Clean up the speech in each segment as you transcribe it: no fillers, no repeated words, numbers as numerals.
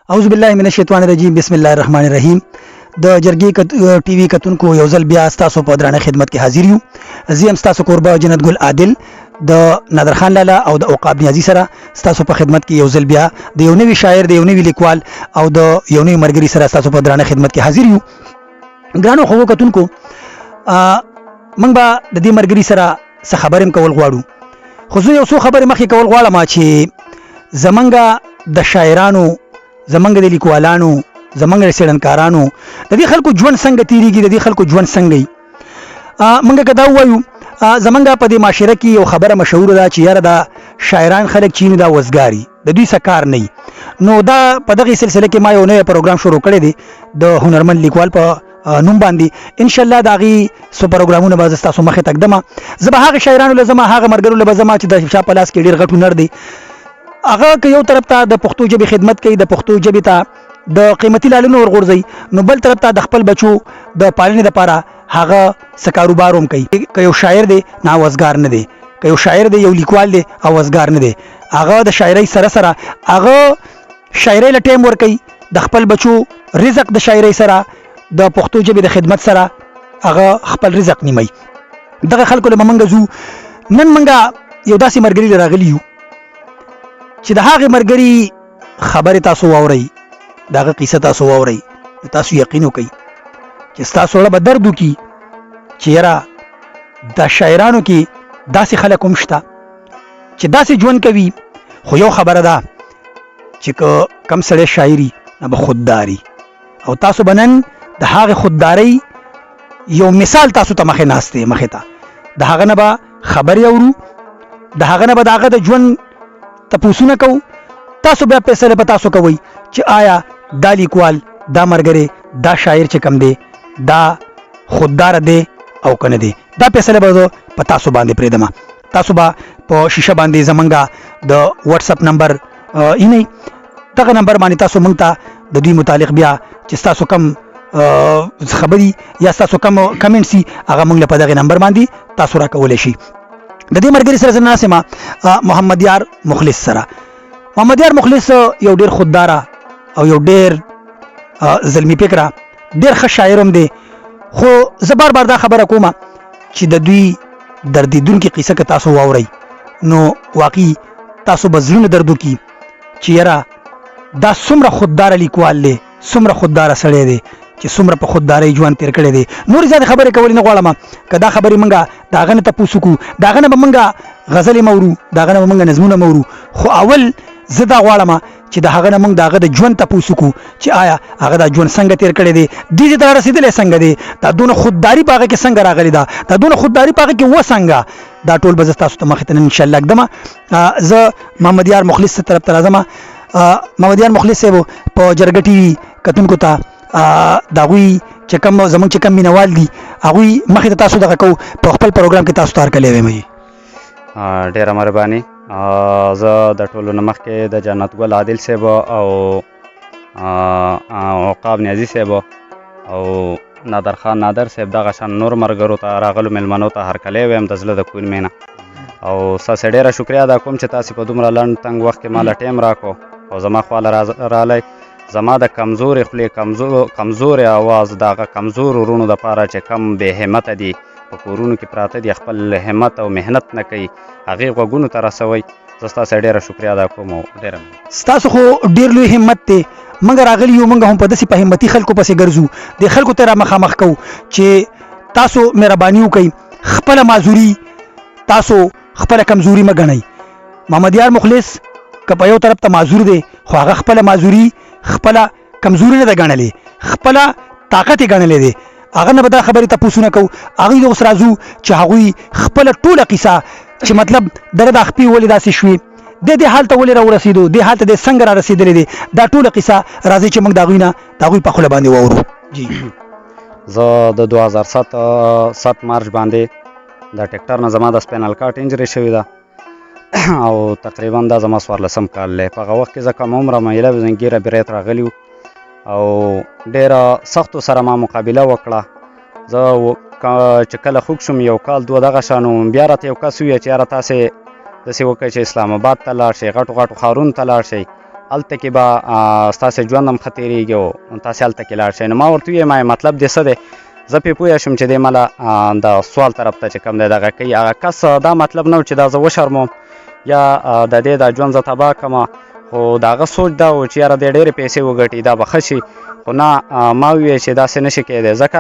اعوذ بالله من الشیطان الرجیم، بسم الله الرحمن الرحیم. د جرګې ټي وي کتونکو، یو ځل بیا ستاسو په درانه خدمت کې حاضر یو. زه یم ستاسو کوربه جنت ګل عادل، د نادر خان لالا او د عقاب نیازي سره ستاسو په خدمت کې یو ځل بیا د یو نوي شاعر، د یو نوي لیکوال او د یو نوي مرګري سره ستاسو په درانه خدمت کې حاضر یو. ګرانو خوږو کتونکو، موږ به د دې مرګري سره څه خبرې هم کول غواړو، خو زه یو څو خبرې مخکې کول غواړم چې زمونږ د شاعرانو، زمونږ د لیکوالانو، زمونږ د څېړنکارانو، د دې خلکو ژوند څنګه تیریږي، د دې خلکو ژوند څنګه وي. موږ که دا ووایو، زمونږ په دې معاشره کې یو خبره مشهوره ده چې یاره دا شاعران خلک چې دا وزګاري، د دوی څه کار نه. نو دا په دغه سلسله کې ما یو نوی پروګرام شروع کړی دی د هنرمند لیکوال په نوم باندې. ان شاء الله دا غي سو پروګرامونه به تاسو مخه تقدمه. زه به هغه شاعرانو لزمه، هغه مرګرو لزمه چې د شا په لاس کې ډیر غټ هنر دی. هغه که یو طرف ته د پښتو ژبې خدمت کوي، د پښتو ژبې ته د قیمتي لالونو ورغورځي، نو بل طرف ته د خپل بچو د پالنې لپاره هغه څه کاروبار هم کوي. که یو شاعر دی نه وزګار نه دی، که یو شاعر دی، یو لیکوال دی او وزګار نه دی. هغه د شاعرۍ سره سره هغه شاعرۍ له ټایم ورکوي، د خپل بچو رزق د شاعرۍ سره، د پښتو ژبې د خدمت سره هغه خپل رزق نیمي. دغه خلکو له مونږ ځو. نن مونږ یو داسې مرګري راغلی یو چې د هغې مرګري خبرې تاسو واورئ، د هغه قصه تاسو واورئ، تاسو یقین وکئ چې ستاسو زړه به درد وکړي چې یاره د شاعرانو کې داسې خلک هم شته چې داسې ژوند کوي. خو یو خبره ده چې که کم سړی شاعري نه به خودداري، او تاسو به نن د هغې خوددارۍ یو مثال تاسو ته مخې ناست دی، مخې ته د هغه نه به خبرې اورو، د هغه نه به د هغه د ژوند تپوسونه کوو. تاسو بیا فیصله په تاسو کوئ چې آیا دا لیکوال، دا مرګری، دا شاعر چې کم دی، دا خوددار دی او کنه دی. دا فیصله به په تاسو باندې پرېږدم. تاسو به په شیشه باندې زمونږه د واتس اپ نمبر اینی، دغه نمبر باندې تاسو مونږ ته د دوی متعلق بیا چې تاسو کم خبري یا تاسو کم کمنټس، هغه مونږ په دغه نمبر باندې تاسو راکولی شئ. د دې مرګري سره زه ناست یم، محمد یار مخلص سره. محمد یار مخلص یو ډیر خودداره او یو ډیر زلمی فکره، ډیر ښه شاعر هم دی. خو زه بار بار دا خبره کوم چې د دوی دردیدونکي قصه که تاسو واورئ، نو واقعي تاسو به زړونه درد وکړي چې یاره دا څومره خودداره لیکوال دی، څومره خودداره سړی دی چې څومره په خوددارۍ ژوند تیر کړی دی. نور زیاتې خبرې کولې نه غواړم. که دا خبرې مونږه د هغه نه تپوس وکړو، د هغه نه به مونږه غزلې مورو، د هغه نه به مونږ نظمونه مورو، خو اول زه دا غواړم چې د هغه نه مونږ د هغه د ژوند تپوس وکړو چې آیا هغه دا ژوند څنګه تیر کړی دی، دې ځای ته رارسېدلی څنګه دی، دا دونه خودداري په هغه کې څنګه راغلې ده، دا دونه خودداري په هغه کې وه څنګه. دا ټول به زه تاسو ته مخې ته نن انشاءالله ږدم. زه محمد یار مخلص طرف ته راځم. محمد یار مخلص صاحب، په جرګه ټي وي کتونکو ته، د هغوی چې کوم زمونږ چې کوم مینوال دي، هغوی مخې ته تاسو دغه کوو، په خپل پروګرام کې تاسو ته هرکلی وایم. ډېره مهرباني. زه د ټولو نه مخکې د جنت ګل عادل صاحب او عقاب نیازي صاحب او نادر خان نادر صاحب، دغه شان نور مرګرو ته، راغلو میلمنو ته هرکلی وایم د زړه د کوین مینه، او ستاسې ډېره شکریه ادا کوم چې تاسې په دومره لنډ تنګ وخت کې ما له ټایم راکړو او زما خواله رالی. زما د کمزورې خولې، کمزورې اواز د هغه کمزورو وروڼو دپاره چې کم بې همته دي، په کورونو کې پراته دي، خپل همت او محنت نه کوي، هغې غوږونو ته رسوئ. زه ستاسې ډېره شکریه ادا کوم او ډېره ستاسو خو ډېر لوی همت دی. موږ راغلي یو، موږ هم په داسې په همتي خلکو پسې ګرځو، د خلکو ته را مخامخ کوو چې تاسو مهرباني وکړئ، خپله معذوري تاسو خپله کمزوري مه ګڼئ. محمد یار مخلص که په یو طرف ته معذور دی، خو هغه خپله معذوري خپله کمزوري نه ده ګڼلې، خپله طاقت یې ګڼلی دی. هغه نه به دا خبرې تپوسونه کوو. هغوی د اوس راځو چې هغوی خپله ټوله قصه چې مطلب دغه د خپې ولې داسې شوې، د دې حال ته ولې راورسېدو، دې حال ته د څنګه را رسېدلی دی، دا ټوله قصه راځي چې موږ د هغوی نه د هغوی په خوله باندې واورو. جی. زه د 2007 7 مارچ باندې د ټریکټر نه زما د سپینل کارت انجري شوې ده او تقریبا دا زما 14 کال دی. په هغه وخت کې زه کم عمره مهیله وم، ږیره بریت راغلي او ډېره سختو سره ما مقابله وکړه. زه چې کله خوږ شوم، یو کال دوه دغه شان وم، بیا راته یو کس وویل چې یاره تاسې داسې وکړئ چې اسلام آباد ته لاړ شئ، غټو غټو ښارونو ته لاړ شئ. هلته کې به ستاسې ژوند هم ښه تېرېږي او تاسې هلته کې لاړ شئ. نو ما ورته وویل، ما مطلب دې څه دی؟ زه پرې پوه شوم چې دی ماله د سوال طرف ته چې کوم دی دغه کوي. هغه کس دا مطلب نه و چې دا زه وشرموم یا د دې دا ژوند زه تباه کړم، خو د هغه سوچ دا و چې یاره دی ډېرې پیسې وګټي دا به ښه شي. خو نه، ما وویل چې داسې نه شي کېدی، ځکه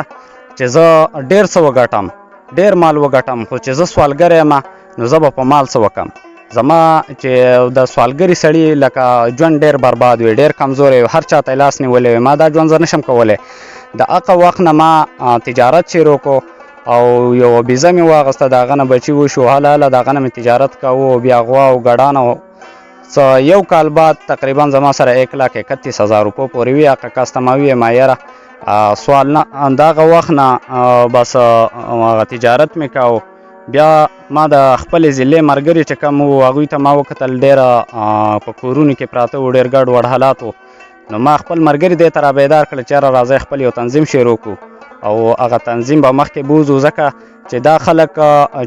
چې زه ډېر څه وګټم، ډېر مال وګټم، خو چې زه سوالګر یم نو زه به په مال څه وکم؟ زما چې د سوالګري سړي لکه ژوند ډېر برباد وي، ډېر کمزوری وي، هر چا ته لاس نیولی وي، ما دا ژوند زه نشم کولی. د هغه وخت نه ما تجارت شروع کو او یوه بیزه مې واغسته، د هغه نه بچي وشو، هله هله د هغه نه مې تجارت کاوه، بیا غوا او ګډان او څه یو کال بعد تقریبا زما سره 1,31,000 روپو پورې وي. هغه کس ته ما وویل، ما یاره سوال نه. دغه وخت نه بس هغه تجارت مې کاوه. بیا ما د خپلې ضلعې ملګري چې کوم وو هغوی ته ما وکتل، ډېره په کورونو کې پراته وو، ډېر ګډ وډ حالات وو. نو ما خپل ملګري دې ته رابیدار کړل چې یاره راځئ خپل یو تنظیم شروع کړو او هغه تنظیم به مخکې بوځو، ځکه چې دا خلک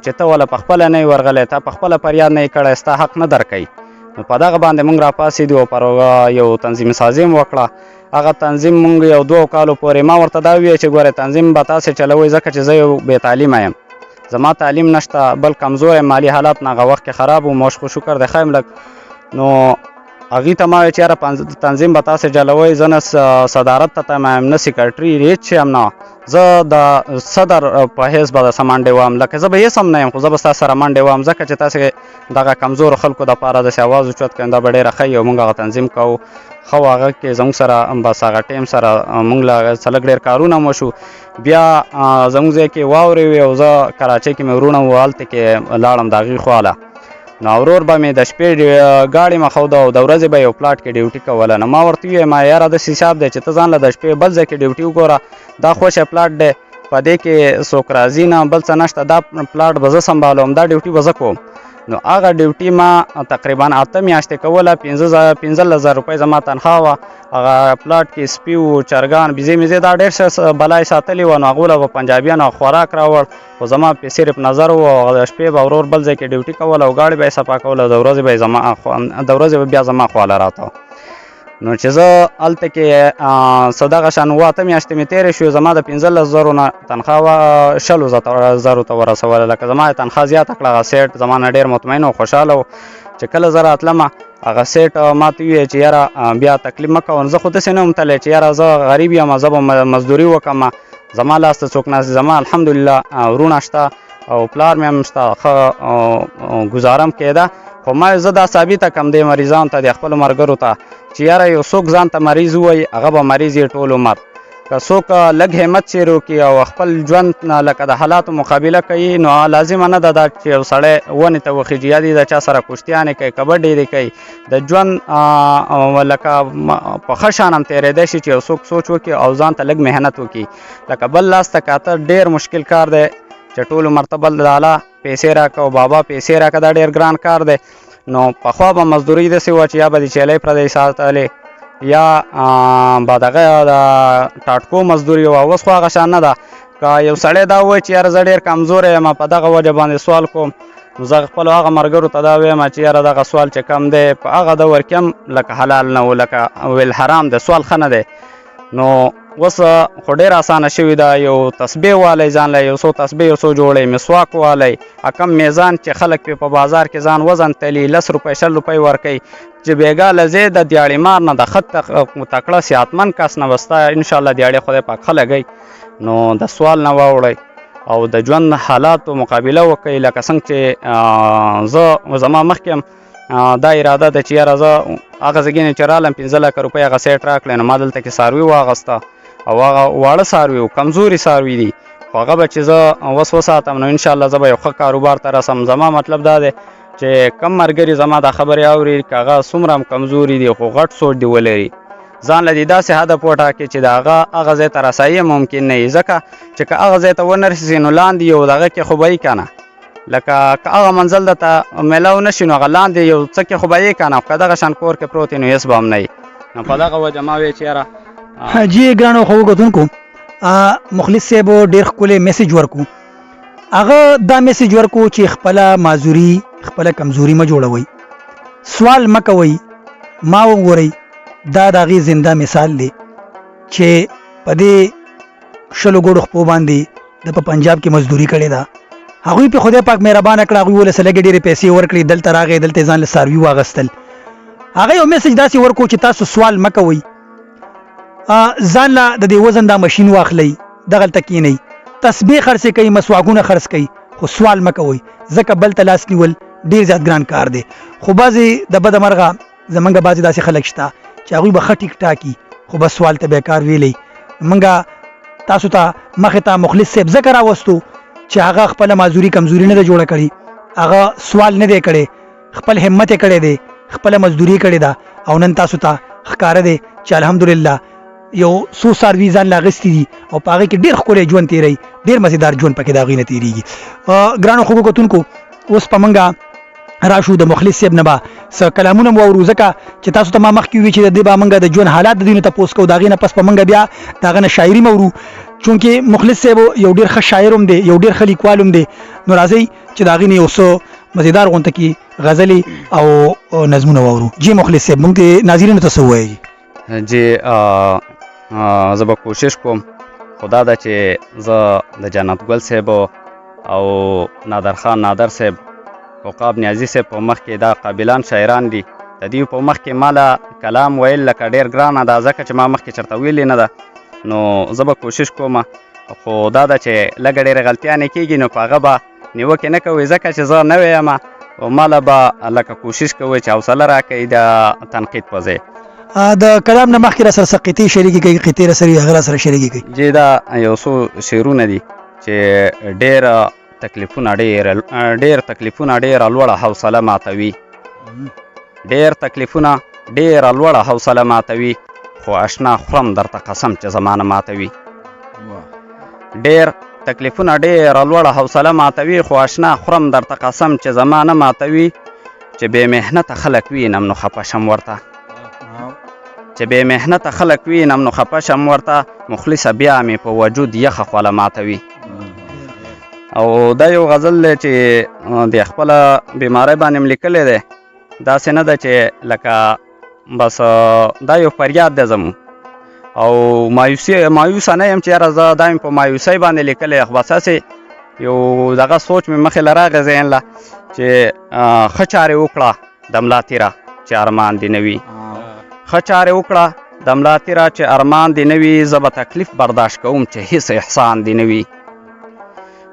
چې ته وله په خپله نه یې ورغلی، تا په خپله فریاد نه یې کړی، ستا حق نه درکوي. نو په دغه باندې موږ راپاڅېدو او پر یو تنظیم سازي هم وکړه. هغه تنظیم مونږ یو دوو کالو پورې ما ورته دا وویل چې ګوره تنظیم به تاسې چلوئ، ځکه چې زه یو بې تعلیمه یم، زما تعلیم نشته، بل کمزوری مالي حالات نه هغه وخت کې خراب و، موش خو شکر دی ښه یم لږ. نو هغوی ته ما وویل چې یاره تنظیم به تاسې چلوئ، زه نه صدارت ته تمه یم، نه سیکرټري، هېڅ شی هم نه، زه د صدر په حیث به درسره منډې وهم، لکه زه به هېڅ هم نه یم خو زه به ستاسو سره منډې وهم، ځکه چې تاسې دغه کمزورو خلکو دپاره داسې اواز اوچت کړئ، دا به ډېره ښه وي. او موږ هغه تنظیم کوو ښه و، هغه کې زموږ سره بس هغه ټیم سره موږ له څه لږ ډېر کارونه هم وشو. بیا زموږ ځای کې واورې وې او زه کراچۍ کې مې وروڼه وو، هلته کې لاړم د هغوی خواله. نو ورور به مې د شپې ګاډي مخوده او د ورځې به یو پلاټ کې ډیوټي کوله. نو ما ورته وویل، ما یاره داسې حساب دی چې ته ځان له د شپې بل ځای کې ډیوټي وګوره، دا خوښی پلاټ دی، په دې کې څوک راځي نه، بل څه نشته، دا پلاټ به زه سمبالوم، دا ډیوټي به زه کوم. نو هغه ډیوټي ما تقریبا 8 میاشتې کوله، 15,000 روپۍ زما تنخوا وه. هغه پلاټ کې سپي وو، چرګان، بیزې میزې، دا ډېر څه بلای ساتلي وه. نو هغو له به پنجابیانو خوراک راوړ، خو زما پې صرف نظر و. او د شپې به ورور بل ځای کې ډیوټي کوله او ګاډي به یې صفا کوله، د ورځې به یې زما د ورځې به بیا زما خواله راته. نو چې زه هلته کې څه دغه شان وه، 8 میاشتې مې تېرې شوې، زما د 15 زرو نه تنخوا وه شلو زرو ته ورسوله، لکه زما یې تنخوا زیاته کړه. هغه سیټ زما نه ډېر مطمئن او خوشحاله و. چې کله زه راتلم هغه سیټ ما ته وویل چې یاره بیا تکلیف مه کوه. زه خو داسې نه وم تللی چې یاره زه غریب یم، زه به مزدوري وکړم، زما لاس ته څوک ناست، زما الحمدلله وروڼه شته او پلار مې هم شته، ښه ګزاره هم کېده. خو ما زه دا ثابته کړم دې مریضانو ته، د خپلو ملګرو ته چې یاره یو څوک ځان ته مریض ووایي هغه به مریض یې ټول عمر. که څوک لږ همت چیرې وکړي او خپل ژوند نه لکه د حالاتو مقابله کوي، نو لازمه نه ده دا چې یو سړی ونې ته وخیژي یا دې د چا سره کشتیانې کوي، کبډې دې کوي، د ژوند لکه په ښه شان هم تېرېدی شي چې یو څوک سوچ وکړي او ځان ته لږ محنت وکړي. لکه بل لاس ته کاته ډېر مشکل کار دی چې ټول عمر ته بل لالا پیسې راکه او بابا پیسې راکه، دا ډېر ګران کار دی. نو پخوا به مزدوري داسې وه چې یا به د چیلۍ پردی ساتلې یا به دغه د ټاټکو مزدوري وه. اوس خو هغه شان نه ده. که یو سړی دا ووایي چې یاره زه ډېر کمزوری یم په دغه وجه باندې سوال کوم، نو زه خپلو هغه ملګرو ته دا وایم چې یاره دغه سوال چې کم دی په هغه دور کې هم لکه حلال نه و، لکه ویل حرام دی، سوال ښه نه دی. نو اوس خو ډېر اسانه شوي ده، یو تسبیح والی ځان له یو څو تسبیح یو څو جوړې مسواک والی، کم میزان چې خلک پې په بازار کې ځان وزن تلي 10 روپۍ 20 روپۍ ورکوي، چې بېګا له ځای د دیاړې مار نه د ښه تکړه صحتمند کس نه به ستا انشاءالله دیاړې خدای پاک ښه لګوي. نو د سوال نه واوړئ او د ژوند حالاتو مقابله وکړئ. لکه څنګه چې زه زما مخکې هم دا اراده ده چې یاره زه هغه ځای نه چې رالم 15 لکه روپۍ هغه سیټ راکړې، نو ما دلته کې څاروي واغسته او هغه واړه څاروي وو، کمزوري څاروي دي، خو هغه به چې زه اوس وساتم نو انشاءالله زه به یو ښه کاروبار ته رسم. زما مطلب دا دی چې کم ملګري زما دا خبرې اوري که هغه څومره هم کمزوري دي خو غټ سوچ دې ولري، ځان له دې داسې هدف وټاکي چې د هغه هغه ځای ته رسایي ممکن نه وي، ځکه چې که هغه ځای ته ونه رسېږي نو لاندې یو دغه کې خو به یې که نه، لکه که هغه منزل درته میلاو نه شي نو هغه لاندې یو څه کې خو به یې که نه، که دغه شان کور کې پروت یې نو هېڅ به هم نه وي. نو په دغه وجه ما ویل چې یاره جی ګرانو خو کتونکو مخلص صاحب ډیر ښکلی میسج ورکو. هغه دا میسج ورکو چې خپله معذوري خپله کمزوري مه جوړوئ، سوال مه کوئ، ما وګورئ، دا د هغې زنده مثال دی چې په دې شلو ګوړو خپو باندې د په پنجاب کې مزدوري کړې ده. هغوی په خدای پاک مهربانه کړه، هغوی ولسه لږې ډېرې پیسې ورکړې، دلته راغی، دلته یې ځان له څاروي واغستل. هغه یو میسج داسې ورکو چې تاسو سوال مه کوئ، ځان له د دې وزن دا ماشین واخلئ، دغلته کینئ، تسبیح خرڅې کوي، مسواکونه خرڅ کوي، خو سوال مه کوئ، ځکه بل ته لاس نیول ډیر زیات ګران کار دی. خو بعضې د بده مرغه زمونږ بعضې داسې خلک شته چې هغوی به ښه ټیک ټاکي، خو بس سوال ته بیا کار ویلی. مونږ تاسو ته مخې ته مخلص صاحب ځکه راوستو چې هغه خپله معذوري کمزوري نه ده جوړه کړې، هغه سوال نه دی کړی، خپل همت یې کړی دی، خپله مزدوري یې کړې ده او نن تاسو ته ښکاره دی چې الحمدلله یو څو څاروي ځان له اخیستي دي او په هغې کې ډېر ښکلی ژوند تېروي، ډېر مزیدار ژوند پکې د هغوی نه تېرېږي. ګرانو خوږو کتونکو، اوس په موږ راشو د مخلص صاحب نه به څه کلامونه مو واورو، ځکه چې تاسو ته ما مخکې وویل چې د دې به موږ د ژوند حالات د دوی نه تپوس کوو، د هغې نه پس به موږ بیا د هغه نه شاعري مو اورو، چونکې مخلص صاحب یو ډېر ښه شاعر هم دی، یو ډېر ښه لیکوال هم دی. نو راځئ چې د هغې نه یو څه مزیدار غونته کې غزلې او نظمونه واورو. جی مخلص صاحب، موږ دې ناظرینو ته څه ووایئ؟ جی زه به کوشش کوم، خو دا ده چې زه د جنت ګل صاحب او نادر خان نادر صاحب عقاب نیازي صاحب په مخ کې، دا قابلان شاعران دي، د دوی په مخ کې ماله کلام ویل لکه ډېر ګرانه ده، ځکه چې ما مخکې چېرته ویلي نه ده. نو زه به کوشش کوم، خو دا ده چې لږه ډېرې غلطیانې کېږي، نو په هغه به نیوکې نه کوئ، ځکه چې زه نوی یم او ماله به لکه کوشش کوئ چې حوصله راکړئ د تنقید په ځای. د کلام نه مخکې را سره څه قطعې شریکې کوي، قطعې را سره هغه را سره شریکې کوي. جی دا یو څو شعرونه دي چې ډېر تکلیفونه ډېر ډېر تکلیفونه ډېره لوړه حوصله ماتوي، ډېر تکلیفونه ډېره لوړه حوصله ماتوي، خو اشنا خورم درته قسم چې زما نه ماتوي. ډېر تکلیفونه ډېره لوړه حوصله ماتوي، خو اشنا خورم درته قسم چې زما نه ماتوي. چې بې محنته خلک وینم نو خفه شم ورته، چې بې محنته خلک وینم نو خفه شم ورته، مخلصه بیا مې په وجود یخه خوله ماتوي. او دا یو غزل دی چې د خپله بیمارۍ باندې مې لیکلی دی، داسې نه ده چې لکه بس دا یو فریاد دی زموږ، او مایوسي مایوسه نه یم چې یاره زه دا مې په مایوسۍ باندې لیکلی، خو بس هسې یو دغه سوچ مې مخې له راغی ذهن له چې ښه چارې وکړه د ملا تیره چې ارمان دې نه وي، ښه چارې وکړه د ملا تیره چې ارمان دې نه وي، زه به تکلیف برداشت کوم چې هیڅ احسان دې نه وي.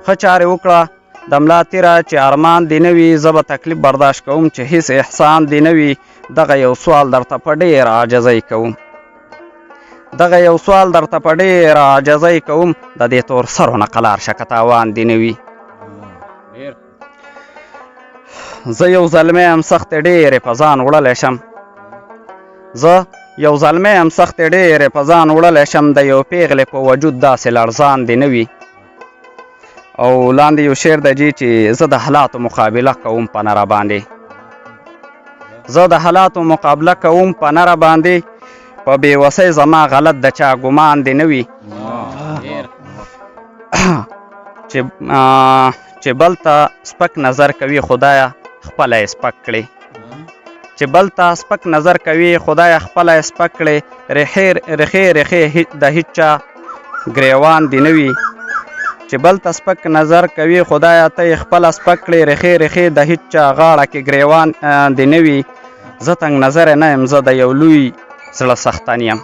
ښه چارې وکړه د ملا تیره چې ارمان دې نه وي، زه به تکلیف برداشت کوم چې هیڅ احسان دې نه وي. دغه یو سوال درته په ډېره عاجزۍ کوم، دغه یو سوال درته په ډېره عاجزۍ کوم، د دې تور سرو نه قلار شه که تاوان دې نه وي. زه یو زلمی یم سختې ډېرې په ځان وړلی شم، زه یو زلمی یم سختې ډېرې په ځان وړلی شم، د یو پیغلې په وجود داسې لړزان دې نه وي. او لاندې یو شعر دی جی چې زه د حالاتو مقابله کوم په نره باندې، زه د حالاتو مقابله کوم په نره باندې، په بې وسۍ زما غلط د چا ګمان دې نه وي. چې چې بل ته سپک نظر کوي خدایه خپله یې سپک کړې، چې بل ته سپک نظر کوي خدایه خپله یې سپک کړې، ریښې ریښې ریښې د هیچا ګریوان دې نه وي. چې بل ته سپک نظر کوي خدایه ته یې خپله سپک کړې، ریښې ریښې د هیچا غاړه کې ګریوان دې نه وي. زه تنګ نظری نه یم، زه د یو لوی زړه څښتن یم،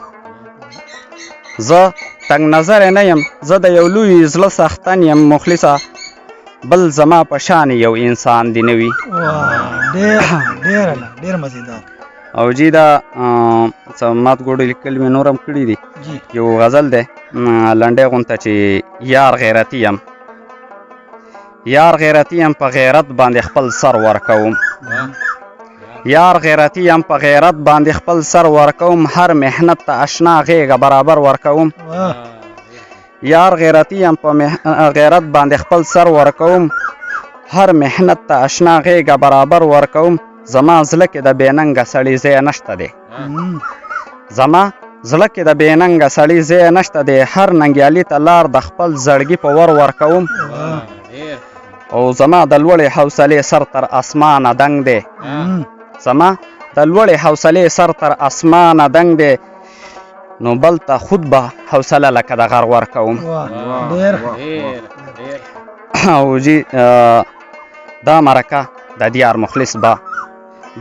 زه تنګ نظری نه یم، زه د یو لوی زړه څښتن یم، مخلصه بل زما په شان یو انسان دی نه وي. ډېر ډېر ډېر مزیدار. او جی دا څه مات ګوډو لیکل مې نور هم کړي دي. یو غزل دی لنډی غونته چې یار غیرتي یم، یار غیرتي یم په غیرت باندې خپل سر ورکوم، یار غیرتی یم په غیرت باندې خپل سر ورکوم، هر محنت ته اشنا غېږه برابر ورکوم. یار غیرتی یم په غیرت باندې خپل سر ورکوم، هر محنت ته اشنا غېږه برابر ورکوم. زما زړه کې د بې ننګه سړي ځای نشته دی، زما زړه کې د بې ننګه سړي ځای نشته دی، هر ننګیالي ته لار د خپل زړګي په ور ورکوم. او زما د لوړې حوصلې سر تر اسمانه دنګ دی، زما د لوړې حوصلې سر تر اسمانه دنګ دی، نو بل ته خود به حوصله لکه د غر ورکوم. ډېر او جی، دا مرکه د دیار مخلص به،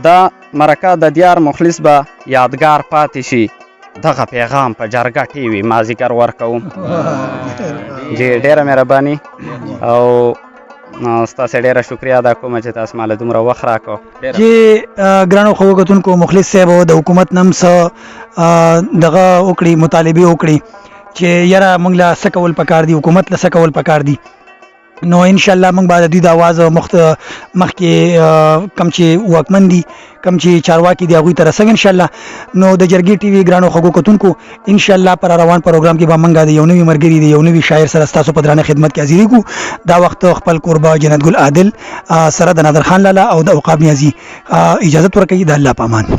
دا مرکه د دیار مخلص به یادګار پاتې شي، دغه پیغام په جرګه ټي وي مازیګر ورکوم. جی، ډېره مهرباني او ستاسو ډېره شکریا ادا کوم چې تاسو ماله دومره وخت راکړ. چې ګرانو خوږو کتونکو، مخلص صاحب د حکومت نم څه دغه وکړي، مطالبه وکړي چې یاره موږ له څه کول پکار دي، حکومت له څه کول پکار دي، نو ان شاء الله موږ به د دوی د اواز مخ مخکې کم چې واکمن دي، کم چې چارواکي دي، هغوی ته رسوي ان شاء الله. نو د جرګې ټي وي ګرانو خوږو کتونکو، ان شاء الله پر روان پروګرام کې به موږ د یو نوي مرګري، د یو نوي شاعر سره ستاسو په درانه خدمت کې حاضرېږو. دا وخت خپل کوربه جنت ګل عادل سره د نادر خان لالا او د عقاب نیازي اجازه ورکوي. د الله په امان.